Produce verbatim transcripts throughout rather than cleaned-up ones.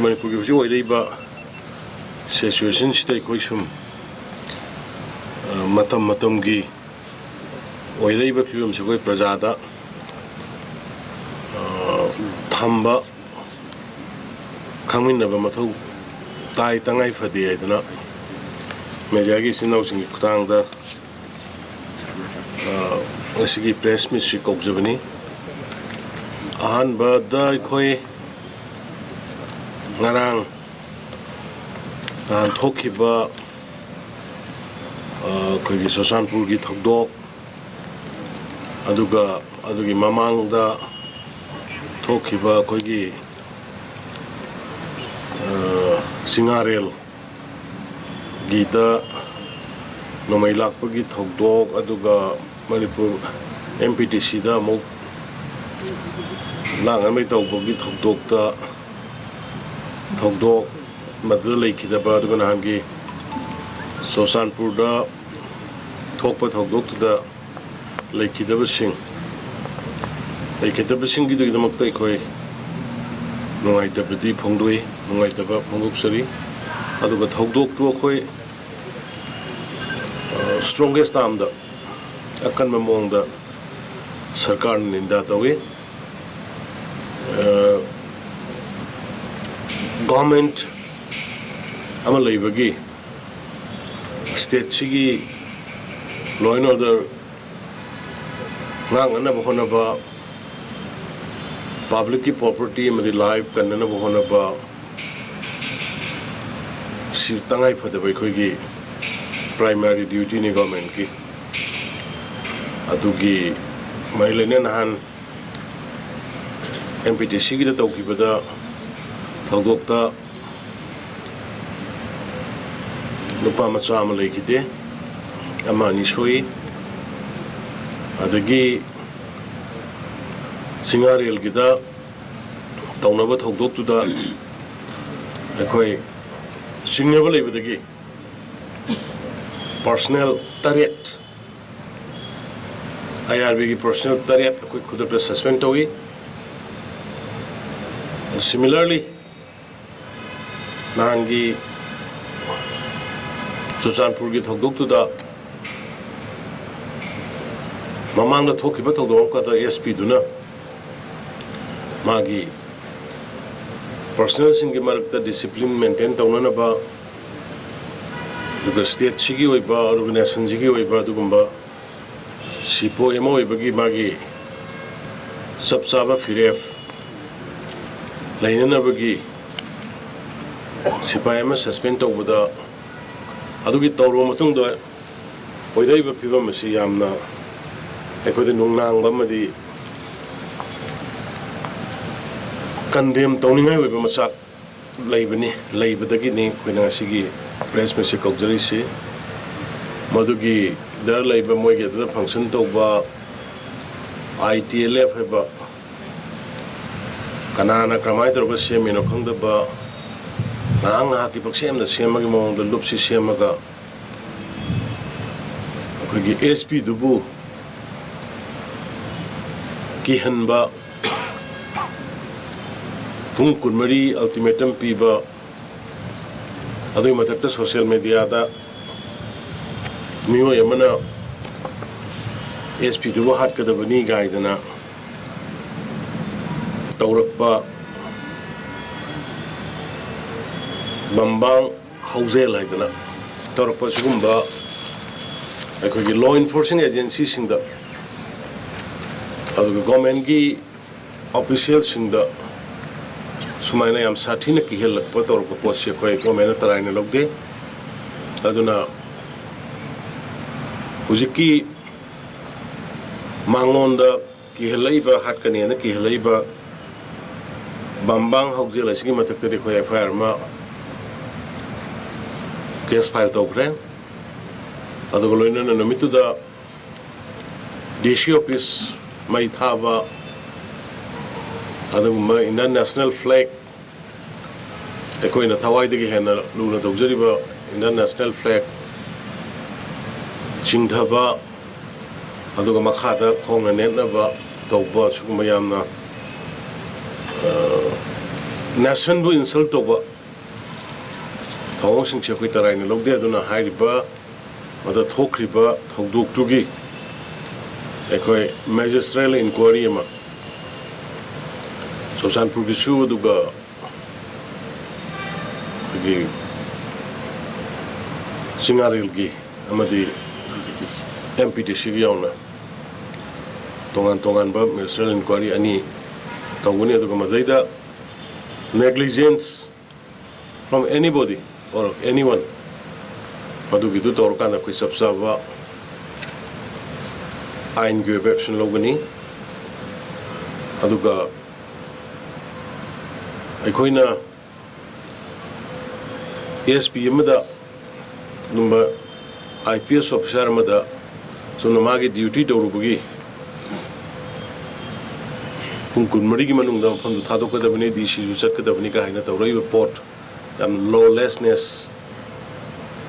ꯃꯅꯤꯄꯨꯔꯒꯤ ꯍꯧꯖꯤꯛ ꯑꯣꯏꯔꯛꯏꯕ ꯁꯤꯆꯨꯋꯦꯁꯟꯁꯤꯗ ꯑꯩꯈꯣꯏ ꯁꯨꯝ, ꯑ, ꯃꯇꯝ ꯃꯇꯝꯒꯤ ꯑꯣꯏꯔꯛꯏꯕ ꯐꯤꯕꯝꯁꯤ ꯑꯩꯈꯣꯏ ꯄ꯭ꯔꯖꯥꯗ, ꯑ, ꯊꯝꯕ, ꯈꯪꯃꯤꯟꯅꯕ ꯃꯊꯧ ꯇꯥꯏ, ꯇꯉꯥꯏ ꯐꯗꯦ ꯍꯥꯏꯗꯅ ꯃꯦꯗꯤꯌꯥꯒꯤ ꯏꯆꯤꯟ ꯏꯅꯥꯎꯁꯤꯡꯒꯤ ꯈꯨꯠꯊꯥꯡꯗ, ꯑ, ꯉꯁꯤꯒꯤ ꯄ꯭ꯔꯦꯁ ꯃꯤꯠꯁꯤ ꯀꯧꯖꯕꯅꯤ꯫ ꯑꯍꯥꯟꯕꯗ ꯑꯩꯈꯣꯏ ꯉꯔꯥꯡ ꯅꯍꯥꯟ ꯊꯣꯛꯈꯤꯕ, ꯑ, ꯑꯩꯈꯣꯏꯒꯤ ꯆꯨꯔꯆꯥꯟꯄꯨꯔꯒꯤ ꯊꯧꯗꯣꯛ, ꯑꯗꯨꯒ ꯑꯗꯨꯒꯤ ꯃꯃꯥꯡꯗ ꯊꯣꯛꯈꯤꯕ ꯑꯩꯈꯣꯏꯒꯤ, ꯑ, ꯆꯤꯡꯉꯥꯔꯦꯜ ꯒꯤꯗ ꯅꯣꯡꯃꯩ ꯂꯥꯛꯄꯒꯤ ꯊꯧꯗꯣꯛ, ꯑꯗꯨꯒ ꯃꯅꯤꯄꯨꯔ ꯑꯦꯝ ꯄꯤ ꯇꯤ ꯁꯤꯗ ꯑꯃꯨꯛ ꯂꯥꯡꯅꯕꯩ ꯇꯧꯕꯒꯤ ꯊꯧꯗꯣꯛꯇ, ꯊꯧꯗꯣꯛ ꯃꯗꯨꯗ ꯂꯩꯈꯤꯗꯕ, ꯑꯗꯨꯒ ꯅꯍꯥꯟꯒꯤ ꯆꯨꯔꯆꯥꯟꯄꯨꯔꯗ ꯊꯣꯛꯄ ꯊꯧꯗꯣꯛꯇꯨꯗ ꯂꯩꯈꯤꯗꯕꯁꯤꯡ, ꯂꯩꯈꯤꯗꯕꯁꯤꯡꯒꯤꯗꯃꯛꯇ ꯑꯩꯈꯣꯏ ꯅꯨꯡꯉꯥꯏꯇꯕꯗꯤ ꯐꯣꯡꯗꯣꯛꯏ, ꯅꯨꯡꯉꯥꯏꯇꯕ ꯐꯣꯡꯗꯣꯛꯆꯔꯤ꯫ ꯑꯗꯨꯒ ꯊꯧꯗꯣꯛꯇꯨ ꯑꯩꯈꯣꯏ, ꯑ, strongest termꯗ, ꯑꯀꯟꯕ ꯃꯑꯣꯡꯗ ꯁꯔꯀꯥꯔꯅ ꯅꯤꯟꯗꯥ ꯇꯧꯏ꯫ ꯑ, government ꯑꯃ ꯂꯩꯕꯒꯤ, stateꯁꯤꯒꯤ law and order ꯉꯥꯛꯅꯅꯕ ꯍꯣꯠꯅꯕ, publicꯀꯤ property ꯑꯃꯗꯤ life ꯀꯟꯅꯅꯕ ꯍꯣꯠꯅꯕ, ꯁꯤ ꯇꯉꯥꯏ ꯐꯗꯕ ꯑꯩꯈꯣꯏꯒꯤ primary dutyꯅꯤ governmentꯀꯤ꯫ ꯑꯗꯨꯒꯤ ꯃꯔꯤ ꯂꯩꯅꯅ ꯅꯍꯥꯟ ꯑꯦꯝ ꯄꯤ ꯇꯤ ꯁꯤꯒꯤꯗ ꯇꯧꯈꯤꯕꯗ ꯊꯧꯗꯣꯛꯇ ꯅꯨꯄꯥ ꯃꯆꯥ ꯑꯃ ꯂꯩꯈꯤꯗꯦ, ꯑꯃ ꯑꯅꯤ ꯁꯣꯛꯏ꯫ ꯑꯗꯒꯤ ꯆꯤꯡꯉꯥꯔꯦꯜꯒꯤꯗ ꯇꯧꯅꯕ ꯊꯧꯗꯣꯛꯇꯨꯗ ꯑꯩꯈꯣꯏ ꯆꯤꯡꯅꯕ ꯂꯩꯕꯗꯒꯤ personnel ꯇꯔꯦꯠ, ꯑꯥꯏ ꯑꯥꯔ ꯕꯤꯒꯤ personnel ꯇꯔꯦꯠ ꯑꯩꯈꯣꯏ ꯈꯨꯗꯛꯇ suspend ꯇꯧꯏ꯫ Similarly, ꯅꯍꯥꯟꯒꯤ ꯆꯨꯔꯆꯥꯟꯄꯨꯔꯒꯤ ꯊꯧꯗꯣꯛꯇꯨꯗ, ꯃꯃꯥꯡꯗ ꯊꯣꯛꯈꯤꯕ ꯊꯧꯗꯣꯛ ꯑꯃꯈꯛꯇ ꯑꯦꯁ ꯄꯤꯗꯨꯅ ꯃꯥꯒꯤ ꯄꯔꯁꯅꯦꯜꯁꯤꯡꯒꯤ ꯃꯔꯛꯇ ꯗꯤꯁꯤꯄ꯭ꯂꯤꯟ ꯃꯦꯟꯇꯦꯟ ꯇꯧꯅꯅꯕ, ꯑꯗꯨꯒ ꯁ꯭ꯇꯦꯠꯁꯤꯒꯤ ꯑꯣꯏꯕ, ꯑꯗꯨꯒ ꯅꯦꯁꯟꯁꯤꯒꯤ ꯑꯣꯏꯕ ꯑꯗꯨꯒꯨꯝꯕ ꯁꯤꯄꯣꯏ ꯑꯃ ꯑꯣꯏꯕꯒꯤ ꯃꯥꯒꯤ ꯆꯞ ꯆꯥꯕ ꯐꯤꯔꯦꯞ ꯂꯩꯅꯅꯕꯒꯤ ꯁꯤꯄꯥꯏ ꯑꯃ ꯁꯁꯄꯦꯟ ꯇꯧꯕꯗ, ꯑꯗꯨꯒꯤ ꯇꯧꯔꯕ ꯃꯇꯨꯡꯗ ꯑꯣꯏꯔꯛꯏꯕ ꯐꯤꯕꯝ ꯑꯁꯤ ꯌꯥꯝꯅ ꯑꯩꯈꯣꯏꯗ ꯅꯨꯡꯅꯥꯡꯕ ꯑꯃꯗꯤ ꯀꯟꯗꯦꯝ ꯇꯧꯅꯤꯡꯉꯥꯏ ꯑꯣꯏꯕ ꯃꯆꯥꯛ ꯂꯩꯕꯅꯤ, ꯂꯩꯕꯗꯒꯤꯅꯤ ꯑꯩꯈꯣꯏꯅ ꯉꯁꯤꯒꯤ ꯄ꯭ꯔꯦꯁ ꯃꯤꯠꯁꯦ ꯀꯧꯖꯔꯤꯁꯤ꯫ ꯃꯗꯨꯒꯤꯗ ꯂꯩꯕ, ꯃꯣꯏꯒꯤ ꯑꯗꯨꯗ ꯐꯪꯁꯟ ꯇꯧꯕ ꯑꯥꯏ ꯇꯤ ꯑꯦꯜ ꯑꯦꯐ ꯍꯥꯏꯕ, ꯀꯅꯥꯅ ꯀꯔꯝꯍꯥꯏꯅ ꯇꯧꯔꯒ ꯁꯦꯝꯃꯤꯅꯣ ꯈꯪꯗꯕ, ꯉꯥꯏꯍꯥꯛ ꯉꯥꯏꯍꯥꯛꯀꯤ ꯄꯛꯁꯦꯝꯗ ꯁꯦꯝꯕꯒꯤ ꯃꯑꯣꯡꯗ ꯂꯨꯞꯁꯤ ꯁꯦꯝꯃꯒ ꯑꯩꯈꯣꯏꯒꯤ ꯑꯦꯁ ꯄꯤꯗꯨꯕꯨ ꯀꯤꯍꯟꯕ, ꯄꯨꯡ ꯀꯨꯟꯃꯔꯤ ꯑꯜꯇꯤꯃꯦꯇꯝ ꯄꯤꯕ, ꯑꯗꯨꯒꯤ ꯃꯊꯛꯇ ꯁꯣꯁꯤꯌꯦꯜ ꯃꯦꯗꯤꯌꯥꯗ ꯃꯤꯑꯣꯏ ꯑꯃꯅ ꯑꯦꯁ ꯄꯤꯗꯨꯕꯨ ꯍꯥꯠꯀꯗꯕꯅꯤ ꯀꯥꯏꯗꯅ ꯇꯧꯔꯛꯄ, ꯕꯝꯕꯥꯡ ꯍꯧꯖꯦꯜ ꯍꯥꯏꯗꯅ ꯇꯧꯔꯛꯄ, ꯁꯤꯒꯨꯝꯕ ꯑꯩꯈꯣꯏꯒꯤ ꯂꯣ ꯏꯟꯐꯣꯔꯁꯤꯡ ꯑꯦꯖꯦꯟꯁꯤꯁꯤꯡꯗ, ꯑꯗꯨꯒ ꯒꯣꯔꯃꯦꯟꯒꯤ ꯑꯣꯐꯤꯁꯤꯌꯦꯜꯁꯤꯡꯗ ꯁꯨꯃꯥꯏꯅ ꯌꯥꯝ ꯁꯥꯊꯤꯅ ꯀꯤꯍꯜꯂꯛꯄ ꯇꯧꯔꯛꯄ ꯄꯣꯠꯁꯤ ꯑꯩꯈꯣꯏ ꯒꯣꯔꯃꯦꯟꯅ ꯇꯔꯥꯏꯅ ꯂꯧꯗꯦ꯫ ꯑꯗꯨꯅ ꯍꯧꯖꯤꯛꯀꯤ ꯃꯉꯣꯟꯗ ꯀꯤꯍꯜꯂꯛꯏꯕ, ꯍꯥꯠꯀꯅꯦꯅ ꯀꯤꯍꯜꯂꯛꯏꯕ ꯕꯝꯕꯥꯡ ꯍꯧꯖꯦꯜ ꯑꯁꯤꯒꯤ ꯃꯊꯛꯇꯗꯤ ꯑꯩꯈꯣꯏ ꯑꯦꯐ ꯑꯥꯏ ꯑꯥꯔ ꯑꯃ ꯀꯦꯁ ꯐꯥꯏꯜ ꯇꯧꯈ꯭ꯔꯦ꯫ ꯑꯗꯨꯒ ꯂꯣꯏꯅꯅ ꯅꯨꯃꯤꯠꯇꯨꯗ ꯗꯤ ꯁꯤ ꯑꯣꯐꯤꯁ ꯃꯩ ꯊꯥꯕ, ꯑꯗꯨꯒꯨꯝꯕ ꯏꯟꯗꯤꯌꯥꯟ ꯅꯦꯁꯅꯦꯜ ꯐ꯭ꯂꯦꯒ, ꯑꯩꯈꯣꯏꯅ ꯊꯋꯥꯏꯗꯒꯤ ꯍꯦꯟꯅ ꯂꯨꯅ ꯇꯧꯖꯔꯤꯕ ꯏꯟꯗꯤꯌꯥꯟ ꯅꯦꯁꯅꯦꯜ ꯐ꯭ꯂꯦꯒ ꯆꯤꯡꯊꯕ, ꯑꯗꯨꯒ ꯃꯈꯥꯗ ꯈꯣꯡꯅ ꯅꯦꯠꯅꯕ ꯇꯧꯕ, ꯁꯤꯒꯨꯝꯕ ꯌꯥꯝꯅ, ꯑ, ꯅꯦꯁꯟꯕꯨ ꯏꯟꯁꯜ ꯇꯧꯕ ꯊꯧꯑꯣꯡꯁꯤꯡꯁꯦ ꯑꯩꯈꯣꯏ ꯇꯔꯥꯏꯅ ꯂꯧꯗꯦ꯫ ꯑꯗꯨꯅ ꯍꯥꯏꯔꯤꯕ ꯃꯗ ꯊꯣꯛꯈ꯭ꯔꯤꯕ ꯊꯧꯗꯣꯛꯇꯨꯒꯤ ꯑꯩꯈꯣꯏ ꯃꯦꯖꯤꯁꯇ꯭ꯔꯦꯜ ꯏꯟꯀ꯭ꯋꯥꯏꯔꯤ ꯑꯃ ꯆꯨꯔꯆꯥꯟꯄꯨꯔꯒꯤꯁꯨ, ꯑꯗꯨꯒ ꯑꯩꯈꯣꯏꯒꯤ ꯆꯤꯡꯉꯥꯔꯦꯜꯒꯤ ꯑꯃꯗꯤ ꯑꯦꯝ ꯄꯤ ꯗꯤ ꯁꯤꯒ ꯌꯥꯎꯅ ꯇꯣꯉꯥꯟ ꯇꯣꯉꯥꯟꯕ ꯃꯦꯖꯤꯁꯇ꯭ꯔꯦꯜ ꯏꯟꯀ꯭ꯋꯥꯏꯔꯤ ꯑꯅꯤ ꯇꯧꯒꯅꯤ꯫ ꯑꯗꯨꯒ ꯃꯗꯩꯗ negligence from anybody or anyone, ꯃꯗꯨꯒꯤꯗꯨ ꯇꯧꯔꯀꯥꯟꯗ ꯑꯩꯈꯣꯏ ꯆꯞ ꯆꯥꯕ ꯑꯥꯏꯟꯒꯤ ꯑꯣꯏꯕ action ꯂꯧꯒꯅꯤ꯫ ꯑꯗꯨꯒ ꯑꯩꯈꯣꯏꯅ ꯑꯦꯁ ꯄꯤ ꯑꯃꯗ, ꯑꯗꯨꯝꯕ ꯑꯥꯏ ꯄꯤ ꯑꯦꯁ officer ꯑꯃꯗ ꯆꯨꯝꯅ ꯃꯥꯒꯤ duty ꯇꯧꯔꯨꯕꯒꯤ ꯄꯨꯡ ꯀꯨꯟꯃꯔꯤꯒꯤ ꯃꯅꯨꯡꯗ ꯃꯐꯝꯗꯨ ꯊꯥꯗꯣꯛꯀꯗꯕꯅꯤ, ꯗꯤ ꯁꯤꯁꯨ ꯆꯠꯀꯗꯕꯅꯤ ꯀꯥꯏꯅ ꯇꯧꯔꯛꯏꯕ ꯄꯣꯠ, ꯌꯥꯝ lawlessness,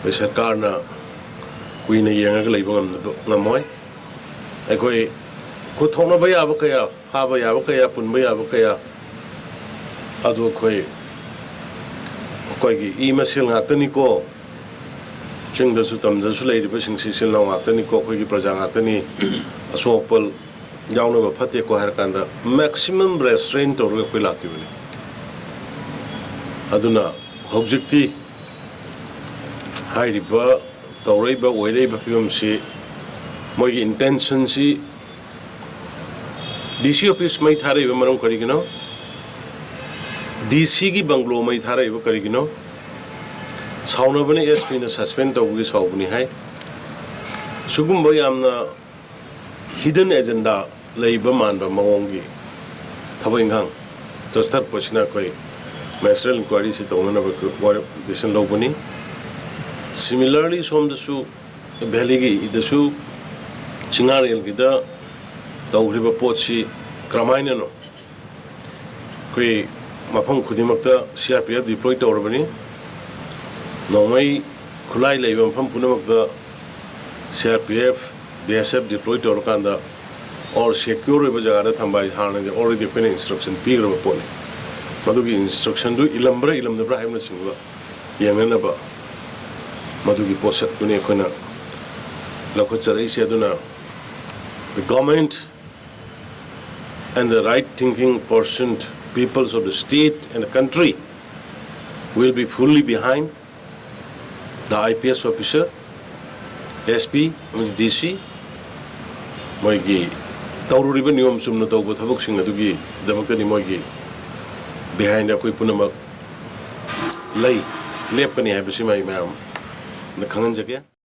ꯑꯩꯈꯣꯏ ꯁꯔꯀꯥꯔꯅ ꯀꯨꯏꯅ ꯌꯦꯡꯉꯒ ꯂꯩꯕ ꯉꯝꯗꯕ, ꯉꯝꯃꯣꯏ꯫ ꯑꯩꯈꯣꯏ ꯈꯨꯠ ꯊꯣꯛꯅꯕ ꯌꯥꯕ ꯀꯌꯥ, ꯐꯥꯕ ꯌꯥꯕ ꯀꯌꯥ, ꯄꯨꯟꯕ ꯌꯥꯕ ꯀꯌꯥ, ꯑꯗꯨ ꯑꯩꯈꯣꯏ, ꯑꯩꯈꯣꯏꯒꯤ ꯏ ꯃꯁꯦꯜ ꯉꯥꯛꯇꯅꯤꯀꯣ꯫ ꯆꯤꯡꯗꯁꯨ ꯇꯝꯗꯁꯨ ꯂꯩꯔꯤꯕꯁꯤꯡꯁꯤ ꯏꯆꯤꯜ ꯏꯅꯥꯎ ꯉꯥꯛꯇꯅꯤꯀꯣ, ꯑꯩꯈꯣꯏꯒꯤ ꯄ꯭ꯔꯖꯥ ꯉꯥꯛꯇꯅꯤ, ꯑꯁꯣꯛ ꯑꯄꯜ ꯌꯥꯎꯅꯕ ꯐꯠꯇꯦꯀꯣ ꯍꯥꯏꯔꯀꯥꯟꯗ maximum restraint ꯇꯧꯔꯒ ꯑꯩꯈꯣꯏ ꯂꯥꯛꯈꯤꯕꯅꯤ꯫ ꯑꯗꯨꯅ ꯍꯧꯖꯤꯛꯇꯤ ꯍꯥꯏꯔꯤꯕ ꯇꯧꯔꯛꯏꯕ, ꯑꯣꯏꯔꯛꯏꯕ ꯐꯤꯕꯝꯁꯤ, ꯃꯣꯏꯒꯤ intentionꯁꯤ, ꯗꯤ ꯁꯤ office ꯃꯩ ꯊꯥꯔꯛꯏꯕ ꯃꯔꯝ ꯀꯔꯤꯒꯤꯅꯣ? ꯗꯤ ꯁꯤꯒꯤ bungalow ꯃꯩ ꯊꯥꯔꯛꯏꯕ ꯀꯔꯤꯒꯤꯅꯣ? ꯁꯥꯎꯅꯕꯅ ꯑꯦꯁ ꯄꯤꯅ suspend ꯇꯧꯕꯒꯤ ꯁꯥꯎꯕꯅꯤ ꯍꯥꯏ꯫ ꯁꯤꯒꯨꯝꯕ ꯌꯥꯝꯅ hidden agenda ꯂꯩꯕ ꯃꯥꯟꯕ ꯃꯑꯣꯡꯒꯤ ꯊꯕꯛ ꯏꯪꯈꯥꯡ ꯆꯠꯊꯔꯛꯄꯁꯤꯅ ꯑꯩꯈꯣꯏ ꯃꯦꯖꯤꯁꯇ꯭ꯔꯦꯜ ꯏꯟꯀ꯭ꯋꯥꯏꯔꯤꯁꯤ ꯇꯧꯅꯅꯕ ꯑꯩꯈꯣꯏ ꯋꯥꯔꯦꯞ, decision ꯂꯧꯕꯅꯤ꯫ Similarly, ꯁꯣꯝꯗꯁꯨ ꯚꯦꯂꯤꯒꯤꯗꯁꯨ ꯆꯤꯡꯉꯥꯔꯦꯜꯒꯤꯗ ꯇꯧꯈ꯭ꯔꯤꯕ ꯄꯣꯠꯁꯤ ꯀꯔꯝꯍꯥꯏꯅꯅꯣ? ꯑꯩꯈꯣꯏ ꯃꯐꯝ ꯈꯨꯗꯤꯡꯃꯛꯇ C R P F deploy ꯇꯧꯔꯕꯅꯤ꯫ ꯅꯣꯡꯃꯩ ꯈꯨꯠꯂꯥꯏ ꯂꯩꯕ ꯃꯐꯝ ꯄꯨꯝꯅꯃꯛꯇ C R P F, B S F deploy ꯇꯧꯔꯀꯥꯟꯗ or secure ꯑꯣꯏꯕ ꯖꯒꯥꯗ ꯊꯝꯕ ꯍꯥꯏ ꯍꯥꯟꯅꯗꯤ already ꯑꯩꯈꯣꯏꯅ instruction ꯄꯤꯈ꯭ꯔꯕ ꯄꯣꯠꯅꯤ꯫ ꯃꯗꯨꯒꯤ instructionꯗꯨ ꯏꯜꯂꯝꯕ꯭ꯔꯥ ꯏꯜꯂꯝꯗꯕ꯭ꯔꯥ ꯍꯥꯏꯕꯅꯆꯤꯡꯕ ꯌꯦꯡꯅꯅꯕ ꯃꯗꯨꯒꯤ ꯄꯣꯠꯁꯛꯇꯨꯅꯤ ꯑꯩꯈꯣꯏꯅ ꯂꯧꯈꯠꯆꯔꯛꯏꯁꯦ꯫ ꯑꯗꯨꯅ the government and the right thinking percent peoples of the state and the country will be fully behind the I P S officer, S P ꯑꯃꯗꯤ D C꯫ ꯃꯣꯏꯒꯤ ꯇꯧꯔꯨꯔꯤꯕ ꯅꯤꯌꯣꯝ ꯆꯨꯝꯅ ꯇꯧꯕ ꯊꯕꯛꯁꯤꯡ ꯑꯗꯨꯒꯤꯗꯃꯛꯇꯗꯤ ꯃꯣꯏꯒꯤ behind ꯑꯩꯈꯣꯏ ꯄꯨꯝꯅꯃꯛ ꯂꯩ, ꯂꯦꯞꯀꯅꯤ ꯍꯥꯏꯕꯁꯤꯃ ꯑꯩ ꯃꯌꯥꯝꯗ ꯈꯪꯍꯟꯖꯒꯦ꯫